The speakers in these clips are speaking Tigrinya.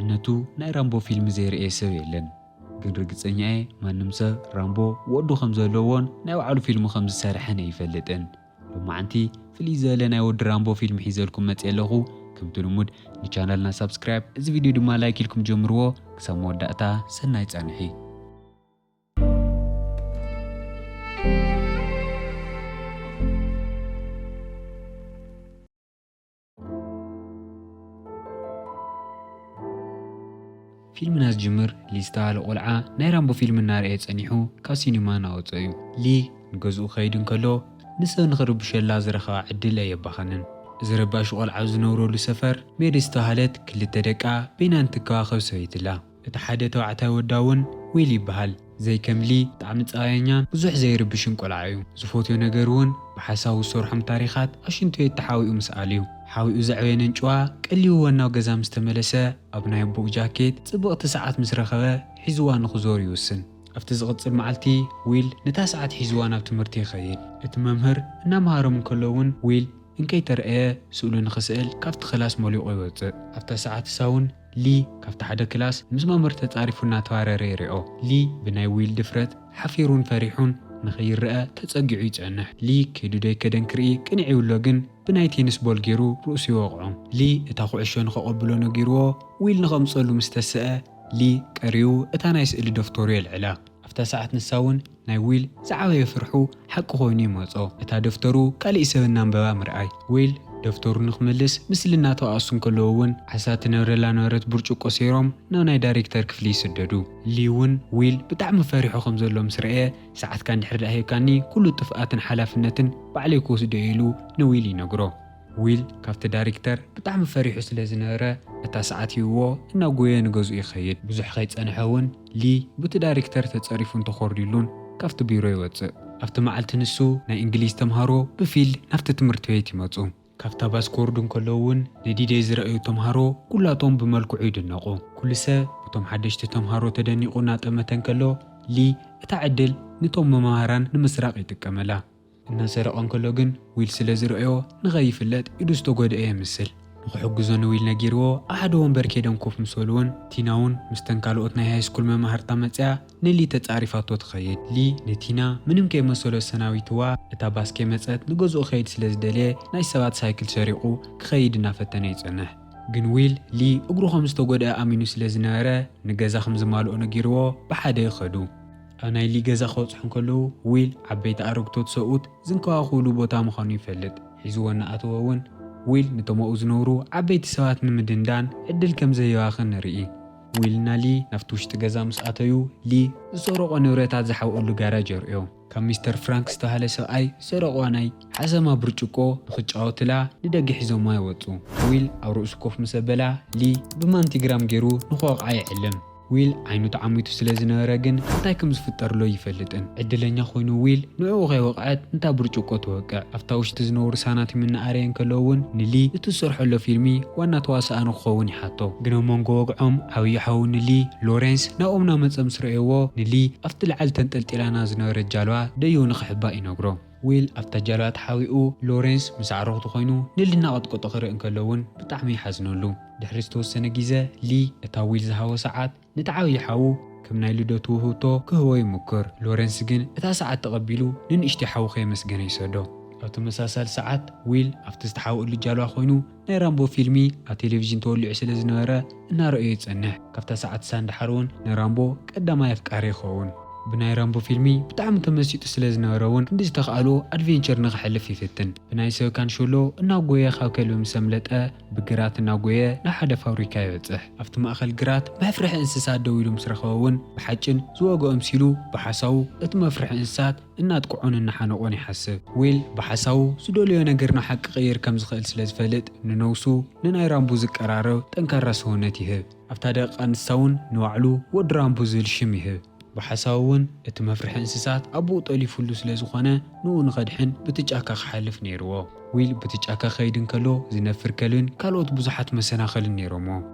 ነቱ ናይ ራምቦ ፊልም ዘይርእየ ሰብ የለን። ግን ርግጸኛ እየ፣ ማንም ሰብ ራምቦ ወዱ ከም ዘለዎን ናይ ባዕሉ ፊልም ከም ዝሰርሐን ኣይፈልጥን። ሎማዓንቲ ፍልይ ዝበለ ናይ ወዲ ራምቦ ፊልም ሒዘልኩም መጽየ ኣለኹ። ከምቲ ልሙድ ንቻናልና ሳብስክራይብ፣ እዚ ቪድዮ ድማ ላይክ ኢልኩም ጀምርዎ። ክሳብ መወዳእታ ሰናይ ጻንሒ። ፊልምና ዝጅምር ሊ ዝተባህለ ቆልዓ ናይ ራምቦ ፊልም እናረኣየ ጸኒሑ ካብ ሲኒማ እናወጸ እዩ። ሊ ንገዝኡ ክኸይድ እንከሎ ንሰብ ንኽርብሸላ ዝረኸባ ዕድል ኣየባኸንን። እዚ ረባሺ ቆልዓ ኣብ ዝነብረሉ ሰፈር ሜሪ ዝተባህለት ክልተ ደቃ በይና እንትከባኸብ ሰበይትላ። እቲ ሓደ ተባዕታይ ወዳ እውን ዊል ይበሃል። ዘይከም ሊ ብጣዕሚ ጻባየኛን ብዙሕ ዘይርብሽን ቆልዓ እዩ። ዝፈትዮ ነገር እውን ብሓሳቡ ዝሰርሖም ታሪኻት ኣብ ሽንቲ ቤት ተሓቢኡ ምስኣል እዩ። ሓቢኡ ዘዕበየ ነንጭዋ ቀልይዎ ናብ ገዛ ምስ ተመለሰ ኣብ ናይ ኣቦኡ ጃኬት ጽብቕቲ ሰዓት ምስ ረኸበ ሒዝዋ ንኽዞር ይውስን። ኣብቲ ዝቕጽል መዓልቲ ዊል ነታ ሰዓት ሒዝዋ ናብ ትምህርቲ ይኸይድ። እቲ መምህር እናምሃሮም እንከሎ እውን ዊል እንከይተረእየ ስእሉ ንኽስእል ካብቲ ክላስ መሊቑ ይወጽእ። ኣብታ ሰዓት እሳ እውን ሊ ካብቲ ሓደ ክላስ ምስ መምህር ተጻሪፉ እናተባረረ ይሪኦ። ሊ ብናይ ዊል ድፍረት ሓፊሩን ፈሪሑን ንኸይረአ ተጸጊዑ ይጸንሕ። ሊ ከይዱ ዶ ኣይከደን ክርኢ ቅንዕ ይብሎ፣ ግን ብናይ ቴኒስ ቦል ገይሩ ርእሱ ይወቕዖ። ሊ እታ ኩዕሾ ንኸቐብሎ ነጊርዎ ዊል ንኸምጸሉ ምስ ተሰአ ሊ ቀሪቡ እታ ናይ ስእሊ ደፍተሩ የልዕላ። ኣብታ ሰዓት ንሳ እውን ናይ ዊል ዝዓበየ ፍርሑ ሓቂ ኮይኑ ይመጾ። እታ ደፍተሩ ካልእ ሰብ እናንበባ ምርኣይ። ዊል ደፍተሩ ንኽምልስ ምስሊ እናተባኣሱ እንከለዉ እውን ዓሳ ትነብረላ ነበረት ብርጭቆ ሰይሮም ናብ ናይ ዳይሬክተር ክፍሊ ይስደዱ። ሊ እውን ዊል ብጣዕሚ ፈሪሑ ከም ዘሎ ምስ ረኣየ ሰዓትካ እንድሕር ደኣ ሂብካኒ ኩሉ ጥፍኣትን ሓላፍነትን ባዕለይ ክወስዶ እየ ኢሉ ንዊል ይነግሮ። ዊል ካብቲ ዳይሬክተር ብጣዕሚ ፈሪሑ ስለ ዝነበረ እታ ሰዓት ሂብዎ እናጎየ ንገዝኡ ይኸይድ። ብዙሕ ከይጸንሐ እውን ሊ ብቲ ዳይሬክተር ተጸሪፉን ተኾርዲሉን ካብቲ ቢሮ ይወጽእ። ኣብቲ መዓልቲ ንሱ ናይ እንግሊዝ ተምሃሮ ብፊልድ ናብቲ ትምህርቲ ቤት ይመጹ። ካብታ ባስ ክወርዱ እንከለዉ እውን ነዲደይ ዝረኣዩ ተምሃሮ ኩላቶም ብመልክዑ ይድነቑ። ኩሉ ሰብ ብቶም ሓደሽቲ ተምሃሮ ተደኒቑ እናጠመተ እንከሎ ሊ እታ ዕድል ንቶም መማህራን ንምስራቕ ይጥቀመላ። እናሰረቐ እንከሎ ግን ዊል ስለ ዝረኣዮ ንኸይፍለጥ ኢዱ ዝተጎድአ የምስል። ንኽሕግዞ ንዊል ነጊርዎ ኣብ ሓደ ወንበር ከይዶም ኮፍ ምስ በሉ እውን ቲና እውን ምስተን ካልኦት ናይ ሃይስኩል መማህርታ መጽያ ንሊ ተጻሪፋቶ ትኸይድ። ሊ ንቲና ምንም ከይመሰሎ ሰናቢትዋ እታ ባስ ከይመጸት ንገዝኡ ክኸይድ ስለ ዝደልየ ናይ ሰባት ሳይክል ሰሪቑ ክኸይድ እናፈተነ ይጸንሕ። ግን ዊል ሊ እግሩ ከም ዝተጎድአ ኣሚኑ ስለ ዝነበረ ንገዛ ከም ዝማልኦ ነጊርዎ ብሓደ ይኸዱ። ኣብ ናይ ሊ ገዛ ክበጽሑ እንከለዉ ዊል ዓበይቲ ኣረግቶት ሰብኡት ዝንከባኸብሉ ቦታ ምዃኑ ይፈልጥ። ሒዝዎ እናኣተወ እውን ዊል ነቶም ኣብኡ ዝነብሩ ዓበይቲ ሰባት ንምድንዳን ዕድል ከም ዘይባኽን ንርኢ። ዊልና ሊ ናብቲ ውሽጢ ገዛ ምስ ኣተዩ ሊ ዝሰረቖ ንብረታት ዝሓብእሉ ጋራጅ የርእዮ። ካብ ሚስተር ፍራንክ ዝተባህለ ሰብኣይ ዝሰረቕዋ ናይ ሓሰማ ብርጭቆ ንኽጫወትላ ንደገ ሒዞማ ይወጹ። ዊል ኣብ ርእሱ ኮፍ ምስ ኣበላ ሊ ብማንቲግራም ገይሩ ንኽወቕዓ ይዕልም። ዊል ዓይኑ ተዓሚቱ ስለ ዝነበረ ግን እንታይ ከም ዝፍጠርሎ ይፈልጥን። ዕድለኛ ኮይኑ ዊል ንዕኡ ከይወቕዐት ነታ ብርጭቆ ትወቅዕ። ኣብታ ውሽጢ ዝነብሩ ሳናቲም እናኣረየ እንከሎ እውን ንሊ እቲ ዝሰርሖ ዘሎ ፊልሚ ዋና ተዋሳኣኒ ክኸውን ይሓቶ። ግን ኣብ መንጎ ወግዖም ዓብዪ ሓዉ ንሊ ሎሬንስ ናብኦም እናመጸ ምስ ረኣይዎ ንሊ ኣብቲ ላዕሊ ተንጠልጢላና ዝነበረት ጃልባ ደይቡ ንኽሕባእ ይነግሮ። ዊል ኣብታ ጃልባ ተሓቢኡ ሎሬንስ ምስ ኣዕሩኽቱ ኮይኑ ንሊ እናቐጥቀጦ ክርኢ እንከሎ እውን ብጣዕሚ ይሓዝነሉ። ድሕሪ ዝተወሰነ ግዜ ሊ እታ ዊል ዝሃቦ ሰዓት ነቲ ዓብዪ ሓዉ ከም ናይ ልደቱ ውህብቶ ክህቦ ይሙክር። ሎረንስ ግን እታ ሰዓት ተቐቢሉ ንንእሽተይ ሓዉ ከየመስገነ ይሰዶ። ኣብ ተመሳሳሊ ሰዓት ዊል ኣብቲ ዝተሓብእሉ ጃልባ ኮይኑ ናይ ራምቦ ፊልሚ ኣብ ቴሌቪዥን ተወሊዑ ስለ ዝነበረ እናረኣዮ ይጸንሕ። ካብታ ሰዓት ንሳ ንደሓር እውን ንራምቦ ቀዳማይ ኣፍቃሪ ይኸውን። ብናይ ራምቦ ፊልሚ ብጣዕሚ ተመሲጡ ስለ ዝነበረ እውን ክንዲ ዝተኽኣሎ ኣድቬንቸር ንኽሕልፍ ይፍትን። ብናይ ሰብ ካንሸሎ እናጎየ ካብ ከልቢ ምስ ኣምለጠ ብግራት እናጎየ ናብ ሓደ ፋብሪካ ይበጽሕ። ኣብቲ ማእከል ግራት መፍርሒ እንስሳት ደው ኢሉ ምስ ረኸቦ እውን ብሓጭን ዝወግኦ ኣምሲሉ ብሓሳቡ እቲ መፍርሒ እንስሳት እናጥቅዖን እናሓነቖን ይሓስብ። ዊል ብሓሳቡ ዝደለዮ ነገር ናብ ሓቂ ክቕይር ከም ዝኽእል ስለ ዝፈልጥ ንነብሱ ንናይ ራምቦ ዝቀራረብ ጠንካራ ሰውነት ይህብ። ኣብታ ደቂቕ ኣንስታ እውን ንባዕሉ ወዲ ራምቦ ዝብል ሽም ይህብ። ብሓሳቡ እውን እቲ መፍርሒ እንስሳት ኣቦኡ ጠሊፉሉ ስለ ዝኾነ ንኡ ንኸድሕን ብቲ ጫካ ክሓልፍ ነይርዎ። ዊል ብቲ ጫካ ክኸይድ እንከሎ ዝነፍር ከልብን ካልኦት ብዙሓት መሰናኸልን ነይሮሞ።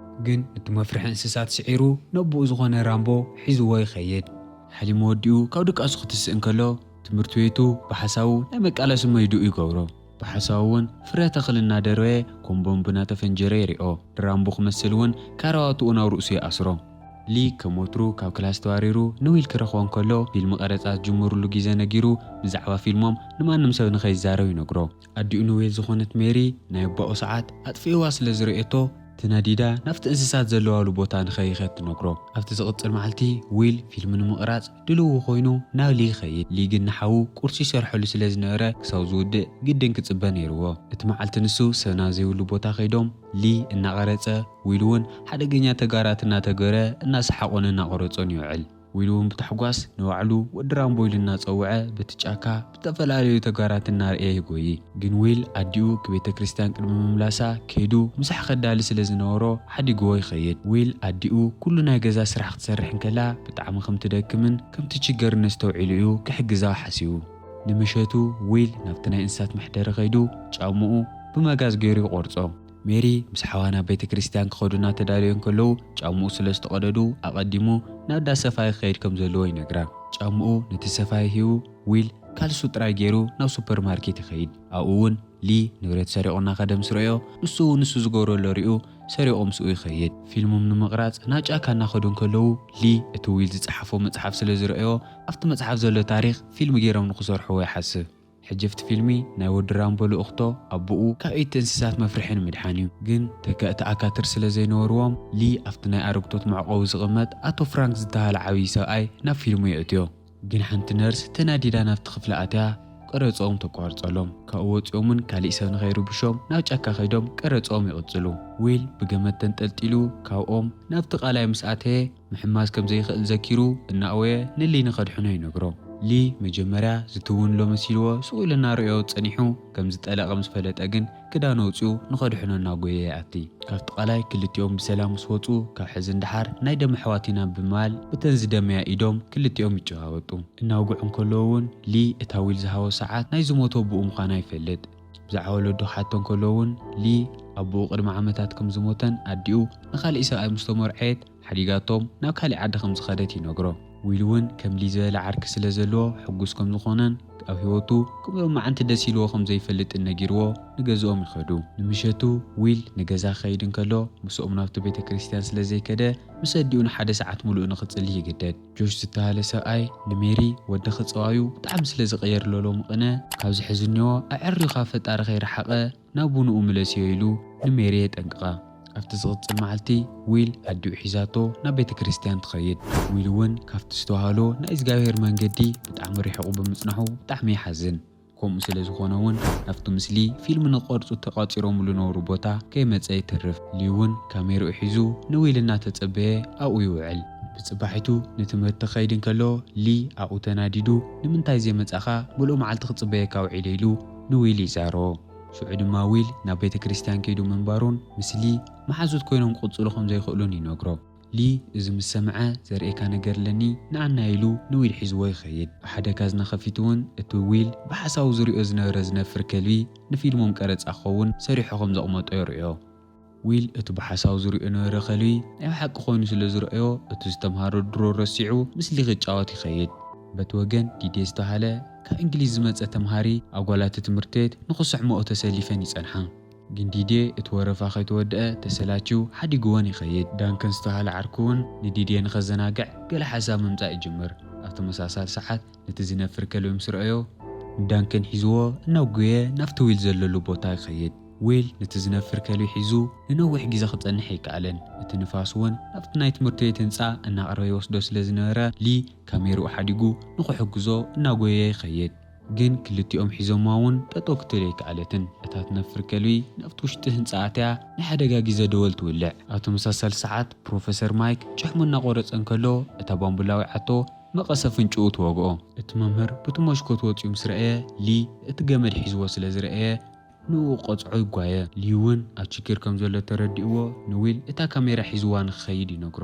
ግን እቲ መፍርሒ እንስሳት ስዒሩ ነቦኡ ዝኾነ ራምቦ ሒዝዎ ይኸይድ። ሓሊሙ ወዲኡ ካብ ድቃሱ ክትስእ እንከሎ ትምህርቲ ቤቱ ብሓሳቡ ናይ መቃለሲ መይድኡ ይገብሮ። ብሓሳቡ እውን ፍረ ተኽሊ እናደረየ ከም ቦምብ እናተፈንጀረ ይሪኦ። ድራምቡ ክመስል እውን ካራባትኡ ናብ ርእሱ ይኣስሮ። ሊ ከም ወትሩ ካብ ክላስ ተባሪሩ ንዊል ክረኽቦ እንከሎ፣ ፊልም ቀረጻ ዝጅምሩሉ ግዜ ነጊሩ ብዛዕባ ፊልሞም ንማንም ሰብ ንኸይዛረብ ይነግሮ። ኣዲኡ ንዊል ዝኾነት ሜሪ ናይ ኣቦኡ ሰዓት ኣጥፊእዋ ስለ ዝረኤቶ፣ ተናዲዳ ናብቲ እንስሳት ዘለዋሉ ቦታ ንኸይኸድ ትነግሮ። ኣብቲ ዝቕጽል መዓልቲ ዊል ፊልም ንምቕራጽ ድልው ኮይኑ ናብ ሊ ይኸይድ። ሊ ግን ንሓዉ ቁርሲ ይሰርሐሉ ስለ ዝነበረ ክሳብ ዝውድእ ግድን ክጽበ ነይርዎ። እቲ መዓልቲ ንሱ ሰብ ናብ ዘይብሉ ቦታ ከይዶም ሊ እናቐረጸ፣ ዊል እውን ሓደገኛ ተግባራት እናተገበረ እናሰሓቖን እናቐረጾን ይውዕል። ዊል እውን ብታሕጓስ ንባዕሉ ወዲ ራምቦ ኢሉ እናጸውዐ በቲ ጫካ ብዝተፈላለዩ ተግባራት እናርኣየ ይጎዪ። ግን ዊል ኣዲኡ ክቤተ ክርስቲያን ቅድሚ ምምላሳ ከይዱ ምሳሕ ከዳሊ ስለ ዝነበሮ ሓዲግዎ ይኸይድ። ዊል ኣዲኡ ኩሉ ናይ ገዛ ስራሕ ክትሰርሕ እንከላ ብጣዕሚ ከም ትደክምን ከም ትችገርን ኣስተውዒሉ እዩ ክሕግዛ ሓሲቡ። ንምሸቱ ዊል ናብቲ ናይ እንስሳት መሕደሪ ከይዱ ጫምኡ ብመጋዝ ገይሩ ይቖርጾ። ሜሪ ምስ ሓዋ ናብ ቤተ ክርስቲያን ክኸዱ እናተዳለዩ እንከለዉ ጫምኡ ስለ ዝተቐደዱ ኣቐዲሙ ናብ ዳሰፋይ ክኸይድ ከም ዘለዎ ይነግራ። ጫምኡ ነቲ ሰፋይ ሂቡ ዊል ካልሱ ጥራይ ገይሩ ናብ ሱፐርማርኬት ይኸይድ። ኣብኡ እውን ሊ ንብረት ሰሪቑ እናኸደ ምስ ረእዮ ንሱ እውን ንሱ ዝገብሮ ኣሎ ሪኡ ሰሪቑ ምስኡ ይኸይድ። ፊልሞም ንምቕራጽ ናብ ጫካ እናኸዱ እንከለዉ ሊ እቲ ዊል ዝጸሓፎ መጽሓፍ ስለ ዝረእዮ ኣብቲ መጽሓፍ ዘሎ ታሪኽ ፊልም ገይሮም ንኽሰርሕዎ ይሓስብ። ሕጂ ኣብቲ ፊልሚ ናይ ወዲ ራምቦ ልእኽቶ ኣቦኡ ካብ ኢቲ እንስሳት መፍርሒ ንምድሓን እዩ። ግን ተካእቲ ኣካትር ስለ ዘይነበርዎም ሊ ኣብቲ ናይ ኣረግቶት መዕቆቢ ዝቕመጥ ኣቶ ፍራንክ ዝተባህለ ዓብዪ ሰብኣይ ናብ ፊልሙ የእትዮ። ግን ሓንቲ ነርስ ተናዲዳ ናብቲ ክፍሊ ኣትያ ቀረፅኦም ተቋርፀሎም። ካብኡ ወፂኦምን ካሊእ ሰብ ንኸይርብሾም ናብ ጫካ ከይዶም ቀረፅኦም ይቕፅሉ። ዊል ብገመድ ተንጠልጢሉ ካብኦም ናብቲ ቃላይ ምስ ኣተየ ምሕማስ ከም ዘይኽእል ዘኪሩ እናእወየ ንሊ ንኸድሕኖ ይነግሮ። ሊ መጀመርያ ዝትውንሎ መሲልዎ ስቕ ኢሉ እናረእዮ ፀኒሑ ከም ዝጠለቐ ምስ ፈለጠ ግን ክዳኑ ኣውፂኡ ንኸድሕኖ እናጎየ ይኣቲ። ካብቲ ቃላይ ክልቲኦም ብሰላም ምስ ወፁ ካብ ሕዚ ንደሓር ናይ ደም ኣሕዋት ኢና ብምባል ብተን ዝደመያ ኢዶም ክልቲኦም ይጨባበጡ። እናውግዑ እንከለዉ እውን ሊ እታ ዊል ዝሃቦ ሰዓት ናይ ዝሞተ ኣቦኡ ምዃና ይፈልጥ። ብዛዕባ ወለዱ ክሓቶ እንከሎ እውን ሊ ኣቦኡ ቅድሚ ዓመታት ከም ዝሞተን ኣዲኡ ንኻሊእ ሰብኣይ ምስ ተመርዐየት ሓዲጋቶም ናብ ካሊእ ዓዲ ከም ዝኸደት ይነግሮ። ዊል እውን ከም ሊ ዝበለ ዓርኪ ስለ ዘለዎ ሕጉስ ከም ዝኾነን ኣብ ህይወቱ ከምኡ ሎማዓንቲ ደስ ኢልዎ ከም ዘይፈልጥን ነጊርዎ ንገዝኦም ይኸዱ። ንምሸቱ ዊል ንገዛ ክኸይድ እንከሎ ምስኦም ናብቲ ቤተ ክርስቲያን ስለ ዘይከደ ምስ ኣዲኡ ንሓደ ሰዓት ሙሉእ ንኽጽሊ ይግደድ። ጆሽ ዝተባህለ ሰብኣይ ንሜሪ ወዲ ክጸዋዩ ብጣዕሚ ስለ ዝቐየርሎ ሎሚ ቅነ ካብዚ ሕዚ እኒኦ ኣዕርዩ ካብ ፈጣሪ ከይረሓቐ ናብ ቡንኡ ምለስዮ ኢሉ ንሜሪ የጠንቅቓ። ኣብቲ ዝቕጽል መዓልቲ ዊል ኣዲኡ ሒዛቶ ናብ ቤተ ክርስቲያን ትኸይድ። ዊል እውን ካብቲ ዝተዋህሎ ናይ እግዚኣብሔር መንገዲ ብጣዕሚ ርሒቑ ብምጽናሑ ብጣዕሚ ይሓዝን። ከምኡ ስለ ዝኾነ እውን ናብቲ ምስሊ ፊልም ንቐርጹ ተቋጺሮምሉ ነበሩ ቦታ ከይመጸ ይትርፍ። ሊ እውን ካሜርኡ ሒዙ ንዊል እናተጸበየ ኣብኡ ይውዕል። ብጽባሒቱ ንትምህርቲ ክኸይድ እንከሎ ሊ ኣብኡ ተናዲዱ ንምንታይ ዘይመጻኻ ምሉእ መዓልቲ ክጽበየካ ውዒለ ኢሉ ንዊል ይዛረቦ። ሽዑ ድማ ዊል ናብ ቤተ ክርስቲያን ከይዱ ምንባሩን ምስ ሊ መሓዙት ኮይኖም ክቕጽሉ ከም ዘይኽእሉን ይነግሮ። ሊ እዚ ምስ ሰምዐ ዘርእየካ ነገር ኣለኒ ንዓና ኢሉ ንዊል ሒዝዎ ይኸይድ። ብሓደ ካዝና ከፊቱ እውን እቲ ዊል ብሓሳቡ ዝሪኦ ዝነበረ ዝነፍር ከልቢ ንፊልሞም ቀረጻ ክኸውን ሰሪሖ ከም ዘቕመጦ የርእዮ። ዊል እቲ ብሓሳቡ ዝሪኦ ነበረ ከልቢ ናይ ብሓቂ ኮይኑ ስለ ዝረኣዮ እቲ ዝተምሃሮ ድሮ ረሲዑ ምስ ሊ ክጫወት ይኸይድ። በቲ ወገን ዲዴ ዝተባህለ ካብ እንግሊዝ ዝመጸ ተምሃሪ ኣጓላት ትምህርቲ ቤት ንኽስሕምኦ ተሰሊፈን ይጸንሓ። ግን ዲዴ እቲ ወረፋ ከይተወድአ ተሰላችው ሓዲግወን ይኸይድ። ዳንከን ዝተባህለ ዓርኩ እውን ንዲዴ ንኸዘናግዕ ገለ ሓሳብ ምምጻእ ይጅምር። ኣብ ተመሳሳሊ ሰዓት ነቲ ዝነፍር ከልቢ ምስ ረኣዮ ንዳንከን ሒዝዎ እናጉየ ናብቲ ዊል ዘለሉ ቦታ ይኸይድ። ዊል ነቲ ዝነፍር ከልቢ ሒዙ ንነዊሕ ግዜ ክጸንሕ ኣይከኣለን። እቲ ንፋስ እውን ናብቲ ናይ ትምህርቲ ቤት ህንጻ እናቐረበ ይወስዶ ስለ ዝነበረ ሊ ካሜርኡ ሓዲጉ ንኽሕግዞ እናጎየ ይኸይድ። ግን ክልቲኦም ሒዞማ እውን ጠጠው ክትብል ኣይከኣለትን። እታ ትነፍር ከልቢ ናብቲ ውሽጢ ህንጻ ኣትያ ናይ ሓደጋ ግዜ ደወል ትውልዕ። ኣብ ተመሳሳሊ ሰዓት ፕሮፈሰር ማይክ ጭሕሙ እናቖረጸ እንከሎ እታ ባምቡላ ወይዓቶ መቐስ ኣፍንጭኡ ትወግኦ። እቲ መምህር ብቲ መሽኮት ወጺኡ ምስ ረኣየ ሊ እቲ ገመድ ሒዝዎ ስለ ዝረኣየ ንኡ ቆጽዖ ይጓየ። ሊ እውን ኣብ ችግር ከም ዘሎ ተረዲእዎ ንዊል እታ ካሜራ ሒዝዋ ንክኸይድ ይነግሮ።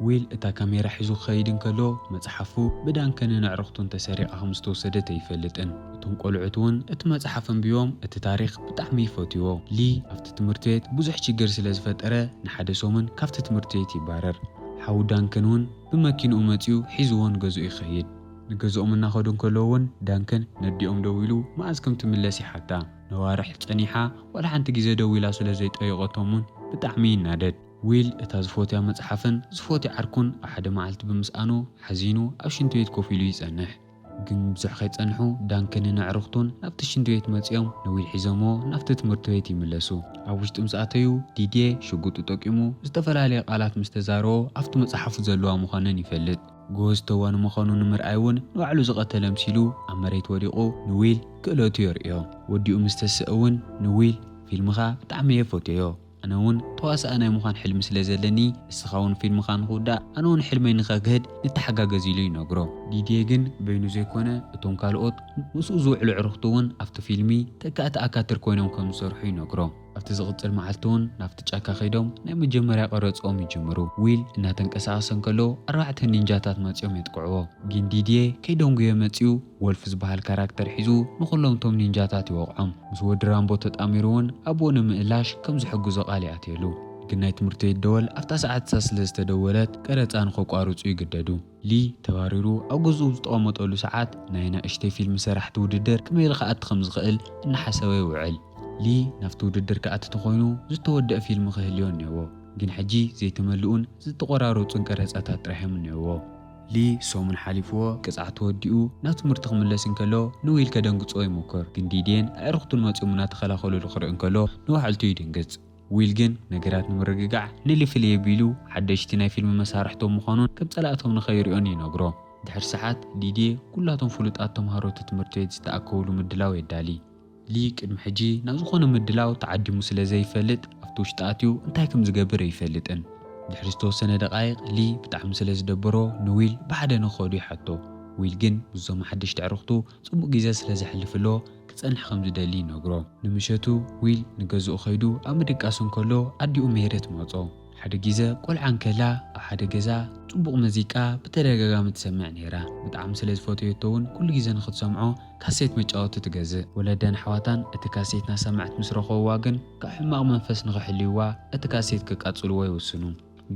ዊል እታ ካሜራ ሒዙ ክኸይድ እንከሎ መጽሓፉ ብዳንከንን ኣዕሩኽቱን ተሰሪቓ ከም ዝተወሰደት ኣይፈልጥን። እቶም ቆልዑት እውን እቲ መጽሓፍ ኣንቢቦም እቲ ታሪኽ ብጣዕሚ ይፈትይዎ። ሊ ኣብቲ ትምህርቲ ቤት ብዙሕ ችግር ስለ ዝፈጠረ ንሓደ ሰሙን ካብቲ ትምህርቲ ቤት ይባረር። ሓው ዳንከን እውን ብመኪንኡ መጺኡ ሒዝዎ ንገዝኡ ይኸይድ። ንገዝኦም እናኸዱ እንከለዉ እውን ዳንከን ነዲኦም ደዊሉ መኣዝ ከም ትምለስ ይሓታ። ነዋርሕ ጸኒሓ ዋላ ሓንቲ ግዜ ደዊላ ስለ ዘይጠየቐቶም እውን ብጣዕሚ ይናደድ። ዊል እታ ዝፈትያ መጽሓፍን ዝፈትዮ ዓርኩን ኣብ ሓደ መዓልቲ ብምስኣኑ ሓዚኑ ኣብ ሽንቲ ቤት ኮፍ ኢሉ ይጸንሕ። ግን ብዙሕ ከይጸንሑ ዳንከንን ኣዕሩኽቱን ናብቲ ሽንቲ ቤት መጺኦም ንዊል ሒዞምዎ ናብቲ ትምህርቲ ቤት ይምለሱ። ኣብ ውሽጢ ምስ ኣተዩ ዲድየ ሽጉጡ ጠቂሙ ዝተፈላለየ ቃላት ምስ ተዛረቦ ኣብቲ መጽሓፉ ዘለዋ ምዃነን ይፈልጥ። ጎበዝ ተዋን ምዃኑ ንምርኣይ እውን ንባዕሉ ዝቐተለ ምሲሉ ኣብ መሬት ወዲቑ ንዊል ክእለቱ የርእዮ። ወዲኡ ምስ ተስእ እውን ንዊል ፊልምኻ ብጣዕሚ እየ ፈትዮ። ኣነ እውን ተዋሳኣይ ናይ ምዃን ሕልሚ ስለ ዘለኒ ንስኻ እውን ፊልምኻ ንኽውዳእ ኣነ እውን ሕልመይ ንኸግህድ ንተሓጋገዝ ኢሉ ይነግሮ። ዲድየ ግን በይኑ ዘይኮነ እቶም ካልኦት ምስኡ ዝውዕሉ ኣዕሩኽቱ እውን ኣብቲ ፊልሚ ተካእቲ ኣካትር ኮይኖም ከም ዝሰርሑ ይነግሮ። ኣብቲ ዝቕጽል መዓልቲ እውን ናብቲ ጫካ ከይዶም ናይ መጀመርያ ቀረጽኦም ይጅምሩ። ዊል እናተንቀሳቐሰ እንከሎ ኣርባዕተ ኒንጃታት መጺኦም የጥቅዕዎ። ግን ዲድየ ከይደንጉየ መጺኡ ወልፍ ዝበሃል ካራክተር ሒዙ ንኹሎም እቶም ኒንጃታት ይወቕዖም። ምስ ወዲ ራምቦ ተጣሚሩ እውን ኣቦኡ ንምእላሽ ከም ዝሕግዞ ቃል ይኣትየሉ። ግን ናይ ትምህርቲ ቤት ደወል ኣብታ ሰዓት እሳ ስለ ዝተደወለት ቀረጻ ንኸቋርጹ ይግደዱ። ሊ ተባሪሩ ኣብ ገዝኡ ዝጠቐመጠሉ ሰዓት ናይ ናእሽተይ ፊልም ሰራሕቲ ውድድር ከመይ ኢሉ ክኣቲ ከም ዝኽእል እናሓሰበ ይውዕል። ሊ ናብቲ ውድድር ክኣቲ ተኾይኑ ዝተወደአ ፊልም ክህልዮ እኒአዎ። ግን ሕጂ ዘይተመልኡን ዝተቆራረጹን ቀረጻታት ጥራሕ እዮም እኒአዎ። ሊ ሰሙን ሓሊፍዎ ቅጽዓቱ ወዲኡ ናብ ትምህርቲ ክምለስ እንከሎ ንዊል ከደንግጾ ይሞክር። ግን ዲድየን ኣዕሩኽቱን መጺኦም እናተኸላኸሉሉ ክርኢ እንከሎ ንባዕልቱ ይድንግጽ። ዊል ግን ነገራት ንምርግጋዕ ንሊ ፍልይ ኣቢሉ ሓደሽቲ ናይ ፊልም መሳርሕቶም ምዃኑን ከም ጸላእቶም ንኸይሪኦን ይነግሮ። ድሕሪ ሰዓት ዲድየ ኩላቶም ፍሉጣት ተምሃሮ እቲ ትምህርቲ ቤት ዝተኣከብሉ ምድላው የዳሊ። ሊ ቅድሚ ሕጂ ናብ ዝኾነ ምድላው ተዓዲሙ ስለ ዘይፈልጥ ኣብቲ ውሽጢ ኣትዩ እንታይ ከም ዝገብር ኣይፈልጥን። ድሕሪ ዝተወሰነ ደቃይቕ ሊ ብጣዕሚ ስለ ዝደበሮ ንዊል ብሓደ ንኸዱ ይሓቶ። ዊል ግን ምስዞም ሓደሽቲ ኣዕሩኽቱ ጽቡቕ ግዜ ስለ ዘሕልፍሎ ክጸንሕ ከም ዝደሊ ይነግሮ። ንምሸቱ ዊል ንገዝኡ ከይዱ ኣብ ምድቃስ እንከሎ ኣዲኡ ሜሪ ትመጾ። ሓደ ግዜ ቆልዓ እንከላ ኣብ ሓደ ገዛ ጽቡቕ መዚቃ ብተደጋጋሚ ትሰምዕ ነይራ። ብጣዕሚ ስለ ዝፈተየቶ እውን ኩሉ ግዜ ንኽትሰምዖ ካሴት መጫወቲ ትገዝእ። ወለዳን ኣሕዋታን እቲ ካሴት እናሰምዐት ምስ ረኸብዋ ግን ካብ ሕማቕ መንፈስ ንኽሕልይዋ እቲ ካሴት ክቃጽልዎ ይውስኑ።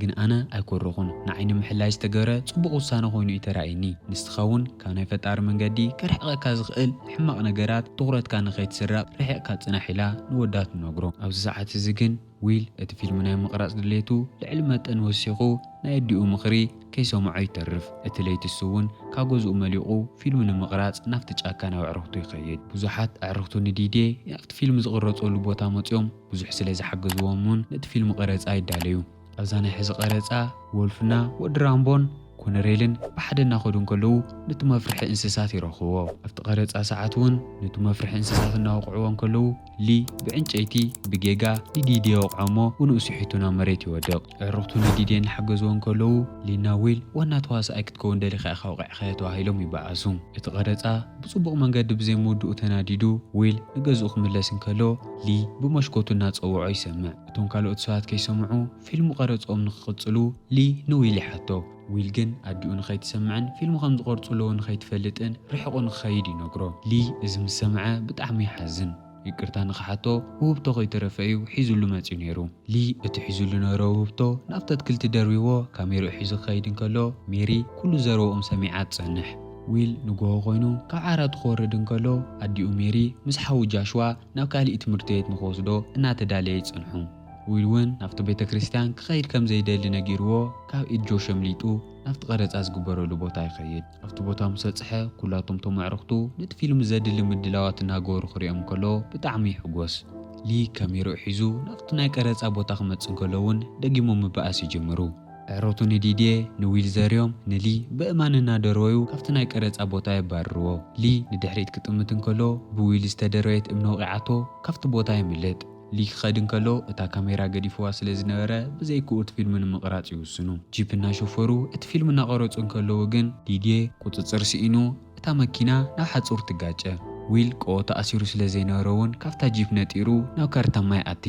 ግን ኣነ ኣይኮረኹን። ንዓይ ንምሕላይ ዝተገበረ ጽቡቕ ውሳነ ኮይኑ እዩ ተራእይኒ። ንስኻ እውን ካብ ናይ ፈጣሪ መንገዲ ከርሕቐካ ዝኽእል ሕማቕ ነገራት ትኹረትካ ንኸይትስረቕ ርሒቕካ ጽናሕ ኢላ ንወዳ ትነግሮ። ኣብዚ ሰዓት እዚ ግን ዊል እቲ ፊልም ናይ ምቕራጽ ድሌቱ ልዕሊ መጠን ወሲኹ ናይ ኣዲኡ ምኽሪ ከይሰምዖ ይተርፍ። እቲ ለይቲ እሱ እውን ካብ ገዝኡ መሊቑ ፊልም ንምቕራጽ ናብቲ ጫካ ናብ ኣዕሩኽቱ ይኸይድ። ብዙሓት ኣዕሩኽቱ ንዲድየ ኣብቲ ፊልም ዝቕረጸሉ ቦታ መጺኦም ብዙሕ ስለ ዝሓገዝዎም እውን ነቲ ፊልም ቀረጻ ይዳለዩ። ኣብዛ ናይ ሕዚ ቀረጻ ወልፍና ወዲ ራምቦን ኮነሬልን ብሓደ እናኸዱ እንከለዉ ነቲ መፍርሒ እንስሳት ይረኽብዎ። ኣብቲ ቀረጻ ሰዓት እውን ነቲ መፍርሒ እንስሳት እናወቕዕዎ እንከለዉ ሊ ብዕንጨይቲ ብጌጋ ንዲድየ ይወቕዖ እሞ ብንኡ ስሒቱ ናብ መሬት ይወድቕ። ኣዕሩኽቱ ንዲድየ እናሓገዝዎ እንከለዉ ሊና ዊል ዋና ተዋሳኣይ ክትከውን ደሊኻ ኢኻ ወቒዕኻዮ ተባሂሎም ይበኣሱ። እቲ ቀረጻ ብጽቡቕ መንገዲ ብዘይምውድኡ ተናዲዱ ዊል ንገዝኡ ክምለስ እንከሎ ሊ ብመሽኮቱ እናጸውዖ ይሰምዕ። እቶም ካልኦት ሰባት ከይሰምዑ ፊልም ቀረጽኦም ንኽቕጽሉ ሊ ንዊል ይሓቶ። ዊል ግን ኣዲኡ ንኸይትሰምዕን ፊልም ከም ዝቐርጹ ኣለዎ ንኸይትፈልጥን ርሒቑ ንኽኸይድ ይነግሮ። ሊ እዚ ምስ ሰምዐ ብጣዕሚ ይሓዝን። ይቅርታ ንኽሓቶ ውህብቶ ከይተረፈ እዩ ሒዙሉ መጺኡ ነይሩ። ሊ እቲ ሒዙሉ ነበረ ውህብቶ ናብቲ ኣትክልቲ ደርቢዎ ካሜርኡ ሒዙ ክኸይድ እንከሎ ሜሪ ኩሉ ዘረብኦም ሰሚዓ ትጸንሕ። ዊል ንግሆ ኮይኑ ካብ ዓራቱ ክወርድ እንከሎ ኣዲኡ ሜሪ ምስ ሓዉ ጃሽዋ ናብ ካሊእ ትምህርቲ ቤት ንኽወስዶ እናተዳለየ ይጸንሑ። ዊል እውን ናብቲ ቤተ ክርስቲያን ክኸይድ ከም ዘይደሊ ነጊርዎ ካብ ኢድ ጆሽ ኣምሊጡ ናብቲ ቀረጻ ዝግበረሉ ቦታ ይኸይድ። ኣብቲ ቦታ ምስ በጽሐ ኩላቶም እቶም ኣዕሩኽቱ ነቲ ፊልም ዘድሊ ምድላዋት እናገበሩ ክሪኦም እንከሎ ብጣዕሚ ይሕጎስ። ሊ ካሜርኡ ሒዙ ናብቲ ናይ ቀረጻ ቦታ ክመጽእ እንከሎ እውን ደጊሞም ምብኣስ ይጅምሩ። ኣዕሩኽቱ ንዲድየ ንዊል ዘርዮም ንሊ በእማን እናደረወዩ ካብቲ ናይ ቀረጻ ቦታ የባርርዎ። ሊ ንድሕሪት ክጥምት እንከሎ ብዊል ዝተደረየት እምኒ ወቒዓቶ ካብቲ ቦታ የምልጥ። ሊ ክኸድ እንከሎ እታ ካሜራ ገዲፍዋ ስለ ዝነበረ ብዘይክኡ እቲ ፊልም ንምቕራጽ ይውስኑ። ጂፕ እናሾፈሩ እቲ ፊልም እናቐረጹ እንከለዉ ግን ዲድየ ቁጽጽር ስኢኑ እታ መኪና ናብ ሓጹር ትጋጨ። ዊል ቀወ ተኣሲሩ ስለ ዘይነበረ እውን ካብታ ጂፕ ነጢሩ ናብ ካርታ ማይ ኣቲ።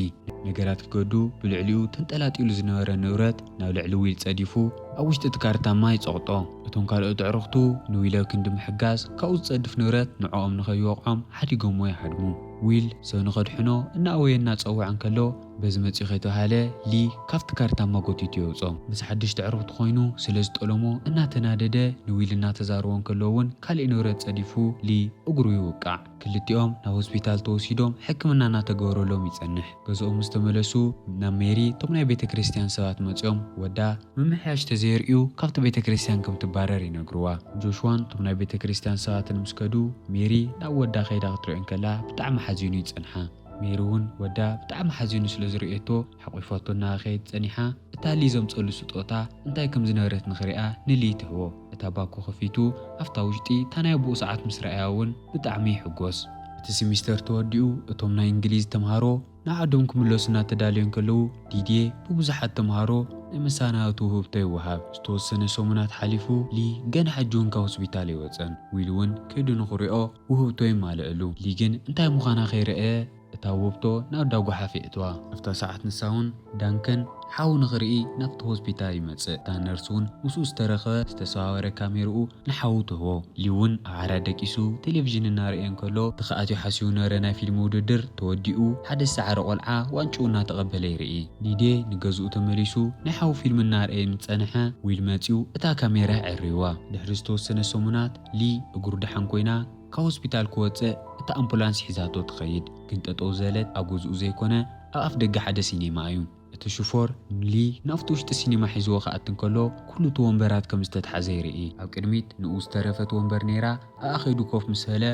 ነገራት ክገዱ ብልዕሊኡ ተንጠላጢሉ ዝነበረ ንብረት ናብ ልዕሊ ዊል ጸዲፉ ኣብ ውሽጢ እቲ ካርታ ማይ ጸቕጦ። እቶም ካልኦት ኣዕሩኽቱ ንዊል ኣብ ክንዲ ምሕጋዝ ካብኡ ዝጸድፍ ንብረት ንዕኦም ንኸይወቕዖም ሓዲጎምዎ ይሃድሙ። ዊል ሰብ ንኸድሕኖ እናኣወየ እናጸውዐ እንከሎ በዚ መጺኡ ከይተባሃለ ሊ ካብቲ ካርታማ ጎቲቱ የውጾ። ምስ ሓድሽቲ ዕርክቱ ኮይኑ ስለ ዝጠለሞ እናተናደደ ንዊል እናተዛረቦ እንከሎ እውን ካልእ ንብረት ጸዲፉ ሊ እግሩ ይውቃዕ። ክልቲኦም ናብ ሆስፒታል ተወሲዶም ሕክምና እናተገበረሎም ይጸንሕ። ገዝኦም ምስ ተመለሱ ናብ ሜሪ እቶም ናይ ቤተ ክርስቲያን ሰባት መጺኦም ወዳ ምምሕያሽ ተዘየርእዩ ካብቲ ቤተ ክርስቲያን ከም ትባረር ይነግርዋ። ጆሽዋን እቶም ናይ ቤተ ክርስቲያን ሰባትን ምስ ከዱ ሜሪ ናብ ወዳ ከይዳ ክትሪኦ እንከላ ብጣዕሚ ሓዚኑ ይጸንሓ። ሜሪ እውን ወዳ ብጣዕሚ ሓዚኑ ስለ ዝርእየቶ ሓቂፋቶ እናኸየት ጸኒሓ እታ ሊ ዘምጸሉ ስጦታ እንታይ ከም ዝነበረት ንኽሪኣ ንሊ ትህቦ። እታ ባኮ ከፊቱ ኣብታ ውሽጢ እታ ናይ ኣቦኡ ሰዓት ምስ ረኣያ እውን ብጣዕሚ ይሕጎስ። እቲ ሲሚስተር ተወዲኡ እቶም ናይ እንግሊዝ ተምሃሮ ንዓዶም ክምለሱ እናተዳለዩ እንከለዉ ዲድየ ብብዙሓት ተምሃሮ ናይ መሰናበቲ ውህብቶ ይወሃብ። ዝተወሰነ ሰሙናት ሓሊፉ ሊ ገና ሕጂ እውን ካብ ሆስፒታል ኣይወፀን። ዊል እውን ከይዱ ንኽሪኦ ውህብቶ ይማልአሉ። ሊ ግን እንታይ ምዃና ከይረኣየ እታ ውህብቶ ናብ ዳጓሓፍ የእትዋ። ኣብታ ሰዓት ንሳ እውን ዳንከን ሓው ንኽርኢ ናብቲ ሆስፒታል ይመጽእ። እታ ነርስ እውን ምስኡ ዝተረኸበ ዝተሰባበረ ካሜርኡ ንሓው ትህቦ። ሊ እውን ኣብ ዓራት ደቂሱ ቴሌቪዥን እናረኣየ እንከሎ እቲ ክኣትዮ ሓሲቡ ነበረ ናይ ፊልም ውድድር ተወዲኡ ሓደ ዝሰዓረ ቆልዓ ዋንጭኡ እናተቐበለ ይርኢ። ዲድየ ንገዝኡ ተመሊሱ ናይ ሓው ፊልም እናረኣየ ምስ ጸንሐ ዊል መጺኡ እታ ካሜራ የዐርይዋ። ድሕሪ ዝተወሰነ ሰሙናት ሊ እግሩ ደሓን ኮይና ካብ ሆስፒታል ክወጽእ እታ ኣምቡላንስ ሒዛቶ ትኸይድ። ግን ጠጠው ዘለት ኣብ ገዝኡ ዘይኮነ ኣብ ኣፍ ደገ ሓደ ሲኔማ እዩ። እቲ ሽፎር ንሊ ናብቲ ውሽጢ ሲኒማ ሒዝዎ ክኣቲ እንከሎ ኩሉ እቲ ወንበራት ከም ዝተትሓዘ ይርኢ። ኣብ ቅድሚት ንኡ ዝተረፈት ወንበር ነይራ ኣብኣ ከይዱ ኮፍ ምስ በለ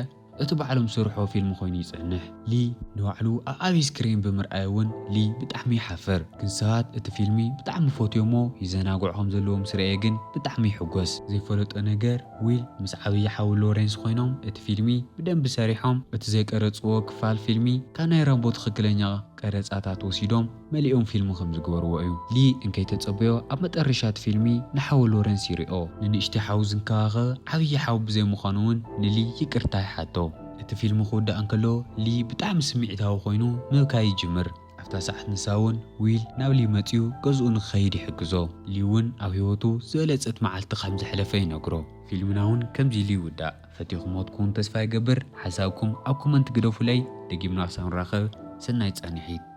እቲ ባዕሎም ዝሰርሖ ፊልም ኮይኑ ይጸንሕ። ሊ ንባዕሉ ኣብ ዓብዪ ስክሪን ብምርኣዩ እውን ሊ ብጣዕሚ ይሓፍር። ግን ሰባት እቲ ፊልሚ ብጣዕሚ ፈትዮሞ ይዘናግዑ ከም ዘለዎም ምስ ረኣየ ግን ብጣዕሚ ይሕጎስ። ዘይፈለጦ ነገር ዊል ምስ ዓብዪ ሓው ሎሬንስ ኮይኖም እቲ ፊልሚ ብደንቢ ሰሪሖም እቲ ዘይቀረጽዎ ክፋል ፊልሚ ካብ ናይ ራምቦ ትኽክለኛ ቀረጻታት ወሲዶም መሊኦም ፊልም ከም ዝገበርዎ እዩ። ሊ እንከይተጸበዮ ኣብ መጠረሻ እቲ ፊልሚ ንሓው ሎረንስ ይሪኦ። ንንእሽተይ ሓው ዝንከባኸብ ዓብዪ ሓው ብዘይምዃኑ እውን ንሊ ይቅርታ ይሓቶ። እቲ ፊልሚ ክውዳእ እንከሎ ሊ ብጣዕሚ ስምዒታዊ ኮይኑ ምብካይ ይጅምር። ኣብታ ሰዓት ንሳ እውን ዊል ናብ ሊ መጺኡ ገዝኡ ንክኸይድ ይሕግዞ። ሊ እውን ኣብ ህይወቱ ዝበለጸት መዓልቲ ከም ዘሕለፈ ይነግሮ። ፊልምና እውን ከምዚ ኢሉ ይውዳእ። ፈቲኹሞ ትኩን ተስፋ ይገብር። ሓሳብኩም ኣብ ኮመንት ግደፉለይ። ደጊምና ክሳብ ንራኸብ ሰናይ ጻንሒት።